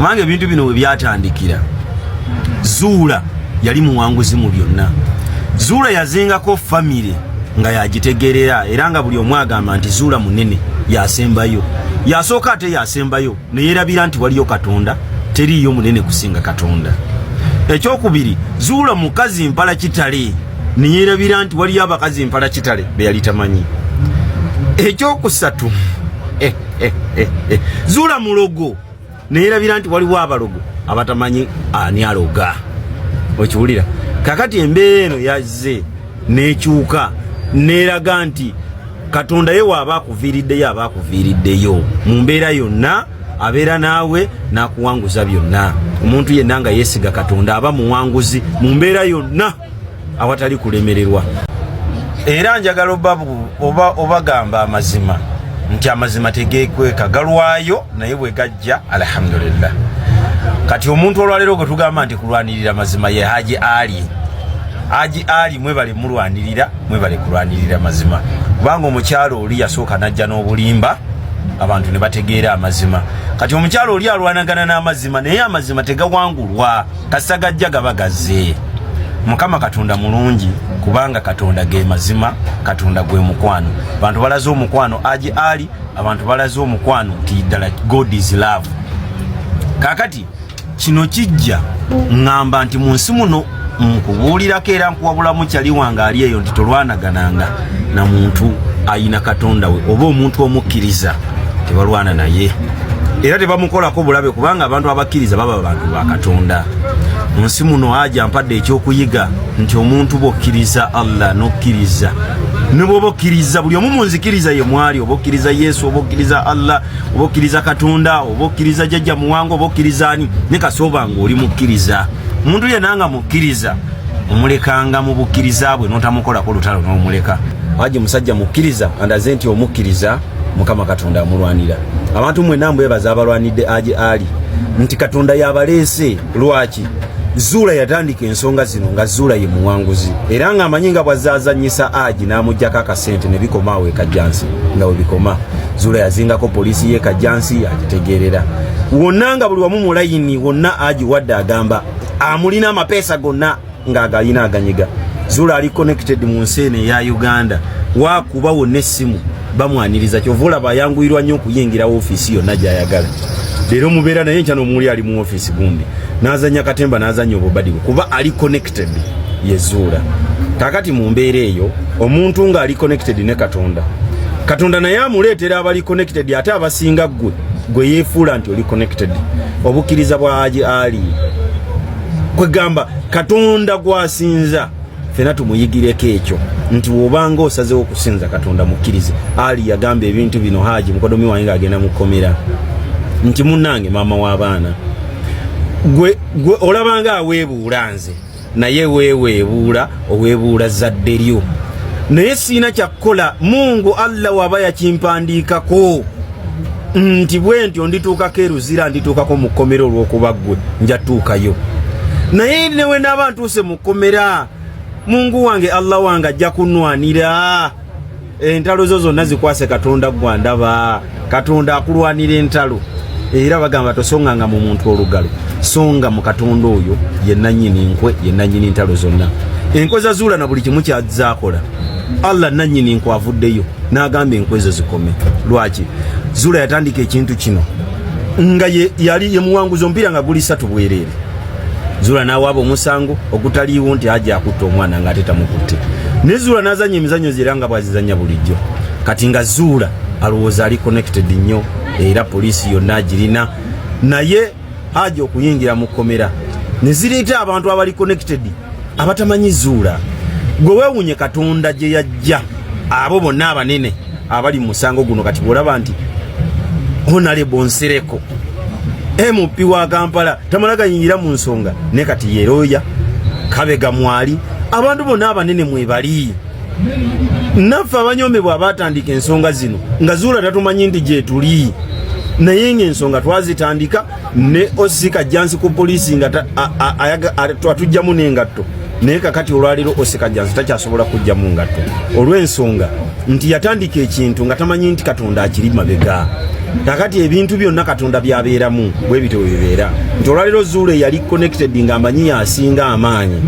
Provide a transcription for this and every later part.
Kubanga ebintu bino we byatandikira, Zuula yali muwanguzi mu byonna. Zuula yazingako famire nga yagitegerera, era nga buli omu agamba nti Zuula munene, yasembayo, yasooka ate yasembayo, neyerabira nti waliyo Katonda, teriiyo munene kusinga Katonda. Ekyokubiri, Zuula mukazi mpala kitale, neyerabira nti waliyo abakazi mpala kitale beyali tamanyi. Ekyokusatu, Zuula mulogo, neyerabira nti waliwo abalogo abatamanyi ani aloga. Okiwulira? Kakati embeera eno yazze nekyuka, neraga nti Katonda ye waaba akuviiriddeyo, aba akuviiriddeyo mu mbeera yonna, abeera naawe n'akuwanguza byonna. Omuntu yenna nga yeesiga Katonda aba muwanguzi mu mbeera yonna awatali kulemererwa. Era njagala obagamba amazima nti amazima tegekweka, galwayo, naye bwe gajja, alhamdulillah. Kati omuntu olwaleero gwe tugamba nti kulwanirira mazima ye Haji Ali. Haji Ali, mwebale mulwanirira, mwebale kulwanirira mazima, kubanga omukyalo oli yasooka najja n'obulimba, abantu ne bategeera amazima. Kati omukyalo oli alwanagana n'amazima, naye amazima tegawangulwa, kasita gajja gaba gazze. Mukama Katonda mulungi, kubanga Katonda ge mazima, Katonda gwe mukwano. Abantu balaze omukwano Haji Ali, abantu balaze omukwano nti ddala God is love. Kakati kino kijja ŋŋamba nti mu nsi muno nkubuulirako era nkuwabulamu kyali wange ali eyo nti tolwanagananga na muntu ayina Katonda we, oba omuntu omukkiriza tebalwana naye era tebamukolako bulabe, kubanga abantu abakkiriza baba bantu ba Katonda. Mu nsi muno aja mpadde ekyokuyiga nti omuntu bw'okkiriza Allah n'okkiriza ne bw'oba okkiriza buli omu mu nzikiriza ye mwali, oba okkiriza Yesu, oba okkiriza Allah, oba okkiriza Katonda, oba okkiriza Jjajja Muwanga, oba okkiriza ani, ne kasooba ng'oli mukkiriza, omuntu yenna nga mukkiriza omulekanga mu bukkiriza bwe, n'otamukolako lutalo, n'omuleka. Haji musajja mukkiriza, andaze nti omukkiriza Mukama Katonda amulwanira. Abantu mwenna mbwebaza abalwanidde Haji Ali nti Katonda yabaleese. Lwaki Zuula yatandika ensonga zino nga Zuula ye muwanguzi, era ng'amanyi nga bw'azaazanyisa Haji n'amuggyako akasente ne bikoma awo ekajjansi nga we bikoma. Zuula yazingako poliisi y'e Kajjansi, agitegeerera wonna nga buli wamu mu layini wonna. Haji wadde agamba amulina amapeesa gonna ng'agalina aganyiga. Zuula ali connected mu nsi eno eya Uganda, wakuba wonna essimu bamwaniriza. Kyova olaba ayanguyirwa nnyo okuyingira woofiisi yonna gy'ayagala. Leero mubeera naye, nkya n'omuwuli ali mu woofiisi gundi, n'azanya katemba, n'azanya obubadi bwe, kuba ali connected ye Zuula. Kakati mu mbeera eyo, omuntu ng'ali connected ne Katonda, Katonda naye amuleetera abali connected ate abasinga ggwe gwe yeefuula nti oli connected. Obukkiriza bwa Haji Ali, kwegamba Katonda gwasinza, fena tumuyigireko ekyo nti wobanga osazewo okusinza Katonda, mukkirize. Ali yagamba ebintu bino, Haji mukodomi wange ng'agenda mukomera, nti munnange maama w'abaana, gwe gwe olabanga aweebuula nze, naye weeweebuula, oweebuula zadde lyo, naye siina kyakkola. Mungu Allah waba yakimpandiikako nti bwe ntyo ndituukako eruzira, ndituukako mu kkomera olw'okuba ggwe, njatuukayo. Naye newe naaba ntuuse mu kkomera, Mungu wange, Allah wange ajja kunwanira. Entalo zo zonna zikwase Katonda, gwandaba Katonda akulwanira entalo. Era bagamba tosonganga mu muntu olugalo, songa mu Katonda. Oyo ye nannyini nkwe, ye nannyini ntalo zonna. Enkwe za Zuula na buli kimu kyazaakola, Allah nannyini nkwe avuddeyo n'agamba enkwe ezo zikome. Lwaki Zuula yatandika ekintu kino nga yali ye muwanguzi, omupiira nga guli 3 bwereere, Zuula n'awaaba omusango ogutaliiwo nti aja akutta omwana ng'ate tamukutte, ne Zuula n'azanya emizannyo ze era nga bw'azizannya bulijjo. Kati nga Zuula alowooza ali connected nnyo, era poliisi yonna agirina, naye Haji okuyingira mu kkomera ne zireeta abantu abali connected abatamanyi Zuula. Gwe weewunye Katonda gye yajja abo bonna abanene abali mu musango guno. Kati bw'olaba nti Honorable Nsereko, MP wa Kampala, tamala gayingira mu nsonga, ne kati yeroya Kabega mwali, abantu bonna abanene mwebali, naffe abanyomebwa abatandika ensonga zino nga Zuula tatumanyi nti gyetuli, naye ngaensonga twazitandika ne osika jansi ku poliisi nga atujjamu n'engatto. Naye kakati olwaleero Oscar Jansi takyasobola kujja mu ngatto olw'ensonga nti yatandika ekintu nga tamanyi nti Katonda akiri mabega. Kakati ebintu byonna Katonda byabeeramu bwe bityo bwe bibeera, nti olwaleero Zuula eyali connected ng'amanyi yasinga amaanyi,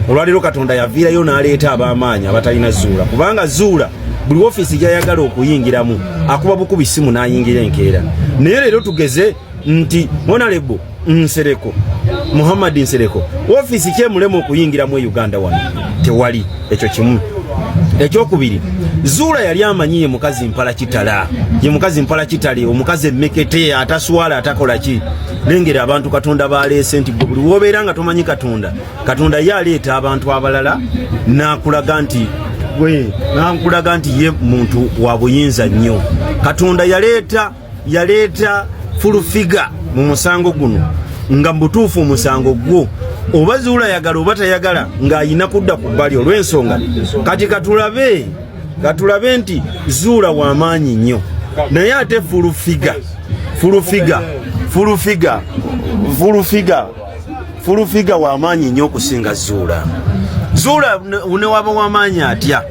olwaleero Katonda yaviirayo n'aleeta ab'amaanyi abatalina Zuula, kubanga Zuula buli ofiisi gy'ayagala okuyingiramu akuba bukubi simu n'ayingira enkeera. Naye leero tugeze nti Honorable Nsereko, Muhammad Nsereko, ofiisi kyemulema okuyingiramu e Uganda wano tewali. Ekyo kimu. Ekyokubiri, Zuula yali amanyi ye mukazi mpala kitala, ye mukazi mpala kitale, omukazi emmekete ataswala atakola ki. Lengera abantu Katonda baleese nti gwe buli wobeera nga tomanyi Katonda, Katonda ye aleeta abantu abalala n'akulaga nti gwe, n'akulaga nti ye muntu wa buyinza nnyo. Katonda yaleeta Full Figure mu musango guno, nga mu butuufu omusango gwo oba Zuula yagala oba tayagala ng'ayina kudda ku bbali olw'ensonga. Kati katulabe nti Zuula w'amaanyi nnyo, naye ate Full Figure, Full Figure, Full Figure, Full Figure, Full Figure w'amaanyi nnyo okusinga Zuula. Zuula ne waba w'amaanyi atya,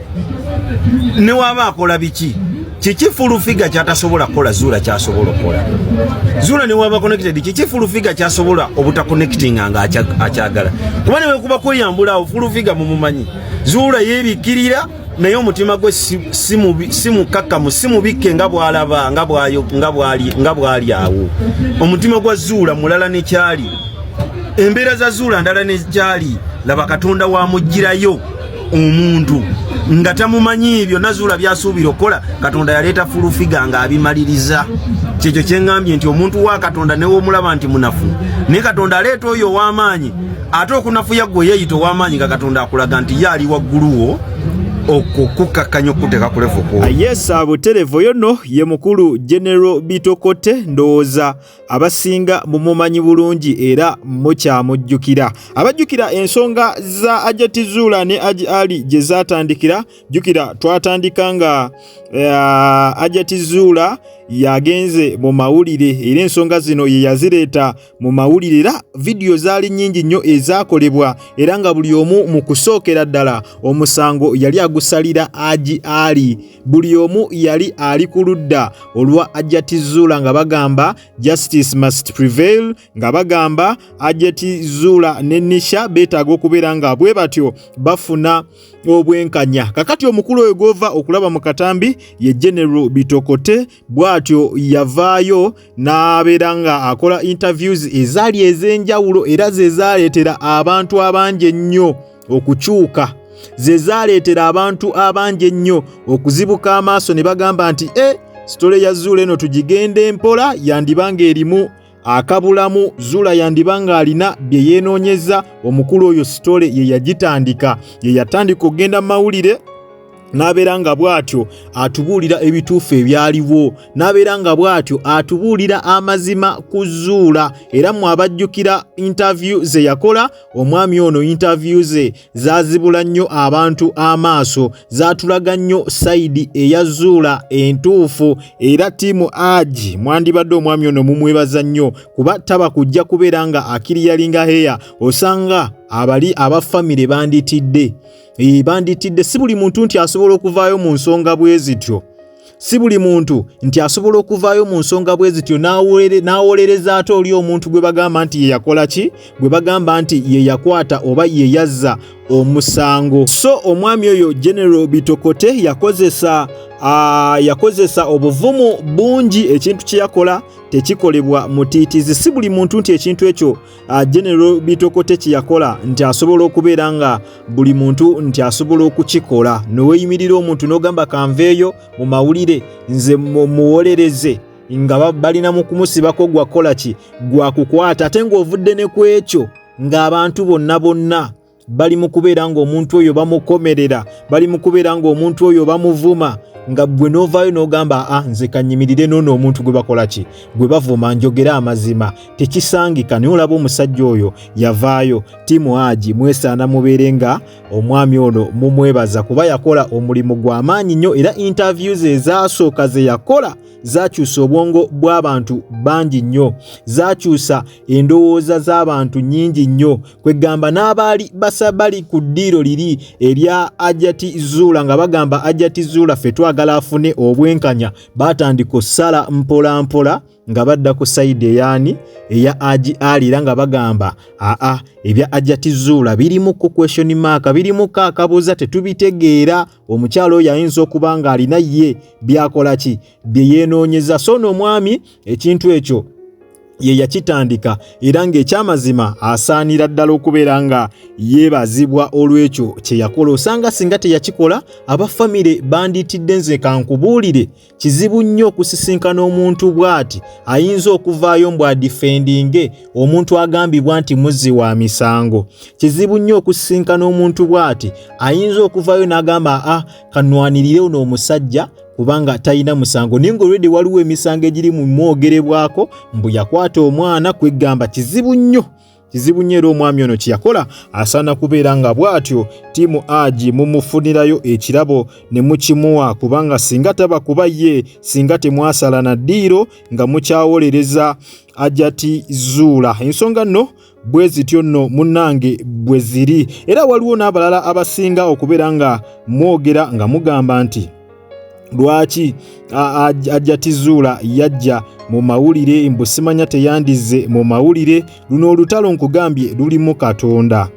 ne waba akola biki, kiki Full Figure kyatasobola kukola Zuula kyasobola okukola? Zuula ne waba connected, kiki Full Figure kyasobola obutaconnectinga nga akyagala? Kuba ne wekuba kweyambula awo, Full Figure mumumanyi. Zuula yeebikkirira, naye omutima gwe si mukakkamu, si mubikke nga bw'alaba, nga bw'ali awo. Omutima gwa Zuula mulala ne kyali, embeera za Zuula ndala ne kyali. Laba Katonda wamugirayo omuntu nga tamumanyi. Byonna Zuula byasuubira okukola, Katonda yaleeta Full Figure ng'abimaliriza. Kyekyo kyeŋŋambye nti omuntu wa Katonda newomulaba nti munafu, naye Katonda aleeta oyo ow'amaanyi ate okunafuya gwe yeeyita ow'amaanyi, nga Katonda akulaga nti ye ali waggulu wo okukkakkanya okuteeka ku level kwo. Yes, buterevo. Oyo nno ye mukulu General Bitokote. Ndowooza abasinga mumumanyi bulungi era mukyamujjukira. Abajjukira ensonga za Hajati Zuula ne Haji Ali gye zaatandikira, jjukira twatandika nga Hajati Zuula yagenze mu mawulire, era ensonga zino ye yazireeta mu mawulire, era vidiyo zaali nnyingi nnyo ezaakolebwa, era nga buli omu mu kusookera ddala omusango yali agusalira Haji Ali. Buli omu yali ali ku ludda olwa Hajati Zuula nga bagamba justice must prevail, nga bagamba Hajati Zuula ne Nisha beetaaga okubeera nga bwe batyo bafuna obwenkanya. Kakati omukulu oyo gwova okulaba mu katambi ye General Bitokote. Bw'atyo yavaayo n'abeera nga akola interviews ezaali ez'enjawulo, era ze zaaleetera abantu abangi ennyo okukyuka, ze zaaleetera abantu abangi ennyo okuzibuka amaaso ne bagamba nti e story ya Zuula eno tugigende mpola, yandiba ng'erimu akabulamu, Zuula yandiba ng'alina bye yeenoonyeza. Omukulu oyo story ye yagitandika, ye yatandika okugenda mu mawulire n'abeera nga bw'atyo atubuulira ebituufu ebyaliwo, n'abeera nga bw'atyo atubuulira amazima ku Zuula. Era mmwe abajjukira interview ze yakola omwami ono, interview ze zaazibula nnyo abantu amaaso, zaatulaga nnyo side eya Zuula entuufu. Era team Haji mwandibadde omwami ono mumwebaza nnyo, kuba taba kujja kubeera nga aclearinga air, osanga abali aba famire banditidde, banditidde. Si buli muntu nti asobola okuvaayo mu nsonga bwe zityo, si buli muntu nti asobola okuvaayo mu nsonga bwe zityo n'awolereza ate oli omuntu gwe bagamba nti ye yakola ki, gwe bagamba nti ye yakwata oba ye yazza omusango. So omwami oyo General Bitokote yakozesa obuvumu bungi. Ekintu kye yakola tekikolebwa mutiitizi. Si buli muntu nti ekintu ekyo General Bitokote kye yakola nti asobola okubeera nga buli muntu nti asobola okukikola, neweeyimirira omuntu n'ogamba kanveeyo mu mawulire nze muwolereze, nga balina mu kumusibako gwakola ki, gwakukwata, ate ng'ovudde ne ku ekyo ng'abantu bonna bonna bali mu kubeera ng'omuntu oyo bamukomerera, bali mu kubeera ng'omuntu oyo bamuvuma. Nga ggwe n'ovaayo n'ogamba, a nze kanyimirire n'ono omuntu gwe bakola ki, gwe bavuma, njogere amazima, tekisangika. Naye olaba omusajja oyo yavaayo. Tiimu Haji mwesaana mubeere nga omwami ono mumwebaza, kuba yakola omulimu gwa maanyi nnyo, era interviews ezaasooka ze yakola zakyusa obwongo bw'abantu bangi nnyo, zakyusa endowooza z'abantu nnyingi nnyo. Kwegamba n'abaali basa bali ku ddiiro liri erya Hajati Zuula nga bagamba Hajati Zuula ffe twagala afune obwenkanya, baatandika ossala mpola mpola nga badda ku sayidi eyaani, eya Haji Ali, era nga bagamba aa ebya Hajati Zuula birimu ku question mark, birimuko akabuuza, tetubitegeera. Omukyalo oyo ayinza okuba ng'alina ye byakola ki, bye yeenoonyeza. So n'omwami ekintu ekyo ye yakitandika, era ng'ekyamazima asaanira ddala okubeera nga yeebazibwa olw'ekyo kye yakola. Osanga singa teyakikola, aba famire banditidde. Nze kankubuulire, kizibu nnyo okusisinkana omuntu bw'ati ayinza okuvaayo mbu adifendinge omuntu agambibwa nti muzzi wa misango. Kizibu nnyo okusisinkana omuntu bw'ati ayinza okuvaayo n'agamba, a kanwanirire ono omusajja kubanga talina musango, naye nga olwedde waliwo emisango egiri mu mwogerebwako mbu yakwata omwana. Kweggamba kizibu nnyo, kizibu nnyo. Era omwami ono kyeyakola asaana kubeera nga bw'atyo tiimu Haji mumufunirayo ekirabo ne mukimuwa, kubanga singa taba kuba ye, singa temwasala na ddiiro nga mukyawolereza Hajati Zuula. Ensonga nno bwe zityo nno munnange bwe ziri. Era waliwo n'abalala abasinga okubeera nga mwogera nga mugamba nti lwaki Hajati Zuula yajja mu mawulire, mbu simanya teyandize mu mawulire. Luno olutalo nkugambye lulimu Katonda,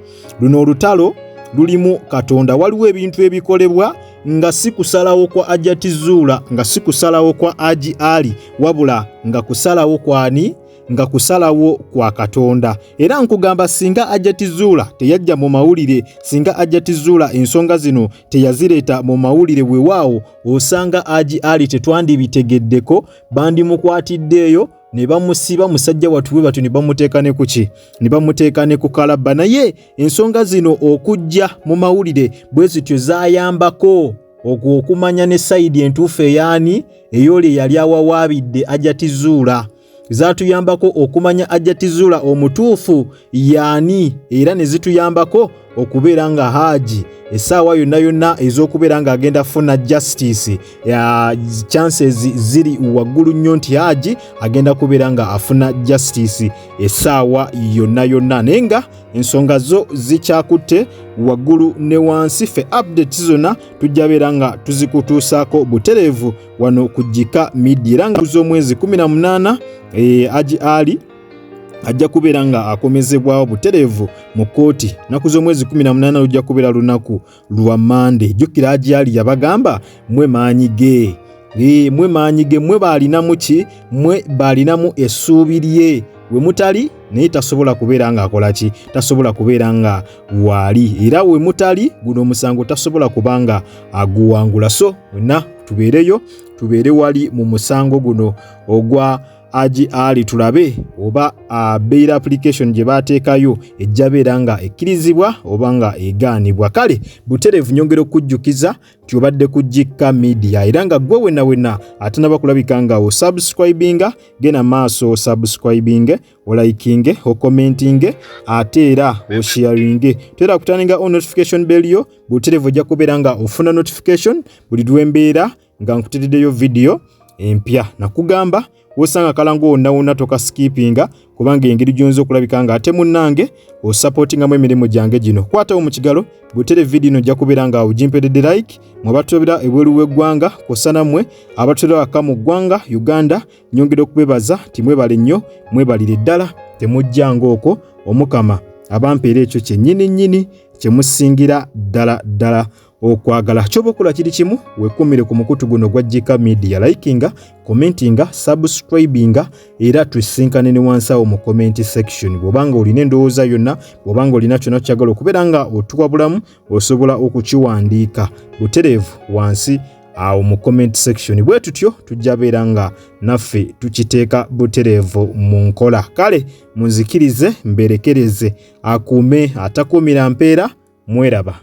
luno olutalo lulimu Katonda. Waliwo ebintu ebikolebwa nga si kusalawo kwa Hajati Zuula, nga si kusalawo kwa Haji Ali, wabula nga kusalawo kwani, nga kusalawo kwa Katonda. Era nkugamba singa Hajati Zuula teyajja mu mawulire, singa Hajati Zuula ensonga zino teyazireeta mu mawulire, weewaawo osanga Haji Ali tetwandibitegeddeko, bandimukwatiddeeyo ne bamusiba musajja watu we batyo, ne bamuteeka ne kuki, ne bamuteeka ne ku kalabba. Naye ensonga zino okujja mu mawulire bwe zityo zaayambako okwo okumanya ne sayidi entuufu eyaani, ey'oli eyali awawaabidde Hajati Zuula. Zaatuyambako okumanya Hajati Zuula omutuufu yaani, era ne zituyambako okubeera nga Haji essaawa yonna yonna ez'okubeera ng'agenda funa justice ya chances ziri waggulu nnyo nti Haji agenda kubeera nga afuna justice essaawa yonna yonna. Naye nga ensonga zo zikyakutte waggulu ne wansi, ffe updates zonna tujja beera nga tuzikutuusaako butereevu wano ku Gika Media. Era nga z'omwezi 18 Haji Ali ajja kubeera nga akomezebwawo butereevu mu kkooti. Nnaku z'omwezi 18 lujja kubeera lunaku lwa Mande. Jjukira Haji Ali yabagamba mwe maanyi ge, mwe maanyi ge, mwe baalinamu ki, mwe baalinamu essuubi lye. We mutali naye tasobola kubeera ng'akola ki, tasobola kubeera nga waali, era we mutali guno omusango tasobola kuba nga aguwangula. So mwenna tubeereyo, tubeere wali mu musango guno ogwa Haji Ali, tulabe oba bail application gye baateekayo ejja beera nga ekkirizibwa oba nga egaanibwa. Kale butereevu nyongera okujjukiza nti obadde ku Gika Media, era nga gwe wenna wenna atanaba kulabika nga osubscribinga, genda maaso osubscribinge, olikinge, okommentinge, ate era osharinge. Tera kutaninga on notification bell yo butereevu, ojja kubeera nga ofuna notification buli lwembeera nga nkutereddeyo vidiyo empya. Nakugamba wosanga akalango wonna wonna tokaskipinga, kubanga engeri gy'oyinza okulabika nga ate munnange osupportingamu emirimu gyange gino. Kwatawo mu kigalo butere vidiyo ino, ojja kubeera nga ogimperedde like. Mwe abatulabira ebweru w'eggwanga kwossa nammwe abatulabira waka mu ggwanga Uganda, nyongera okubebaza nti mwebale nnyo, mwebalire ddala, temujjanga okwo. Omukama abampeera ekyo kyennyini nnyini kye musingira ddala ddala okwagala. Kyoba okola kiri kimu, weekuumire ku mukutu guno gwa Gika Media, likinga, commentinga, subscribinga, era tusinkane ne wansi awo mu comment section. Bw'obanga olina endowooza yonna, bw'obanga olina kyonna kyagala okubeera nga otuwabulamu, osobola okukiwandiika butereevu wansi awo mu comment section. Bwe tutyo tujja beera nga naffe tukiteeka butereevu mu nkola. Kale munzikirize mberekereze, akuume atakuumira mpeera, mweraba.